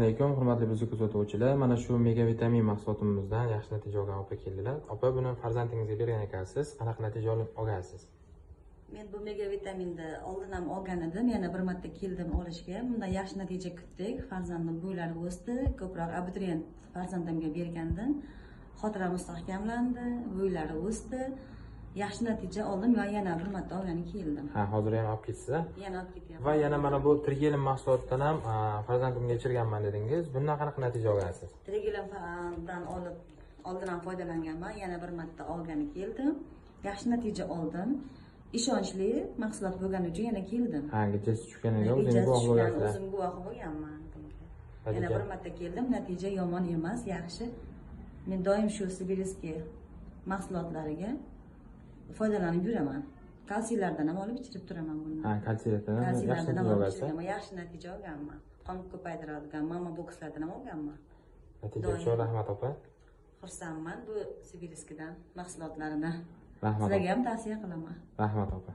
Assalomu alaykum, hurmatli bizni kuzatuvchilar. Mana shu mega vitamin mahsulotimizdan yaxshi natija olgan opa keldilar. Opa, buni farzandingizga bergan ekansiz. Qanaqa natija olib olgansiz? Men bu mega vitaminni oldin ham olgan edim, yana bir marta keldim olishga. Bundan yaxshi natija kutdik. Farzandim bo'ylari o'sdi, ko'proq abituriyent farzandimga bergandim. Xotira mustahkamlandi, bo'ylari o'sdi. Yaxshi natija oldim va yana bir marta olgani keldim. Ha, hozir ham olib ketasiz, a? Yana olib ketyapman. Va yana mana bu Trigelin mahsulotidan ham farzandimga ichirganman dedingiz. Bundan qanaqa natija olgansiz? Trigelindan olib oldin ham foydalanganman, yana bir marta olgani keldim. Yaxshi natija oldim. Ishonchli mahsulot bo'lgani uchun yana keldim. Ha, gijjasi tushganiga o'zingiz Natijasi guvoh tushgan, bo'lgansiz. o'zim guvohi bo'lganman bunga. Yana Natija. bir marta keldim, natija yomon emas, yaxshi. Men doim shu сибирский mahsulotlariga foydalanib yuraman. Kalsiylardan ham olib ichirib turaman buni. Ha, kalsiydan ham yaxshi Kalsiylardan ham natija olib olgansiz. ichirganman, yaxshi natija olganman. Qon ko'paytiradigan mama bokslardan ham olganman. Natija Doim. uchun rahmat, opa. Xursandman bu сибирский dan mahsulotlaridan. Rahmat. Sizlarga ham tavsiya qilaman. Rahmat, opa.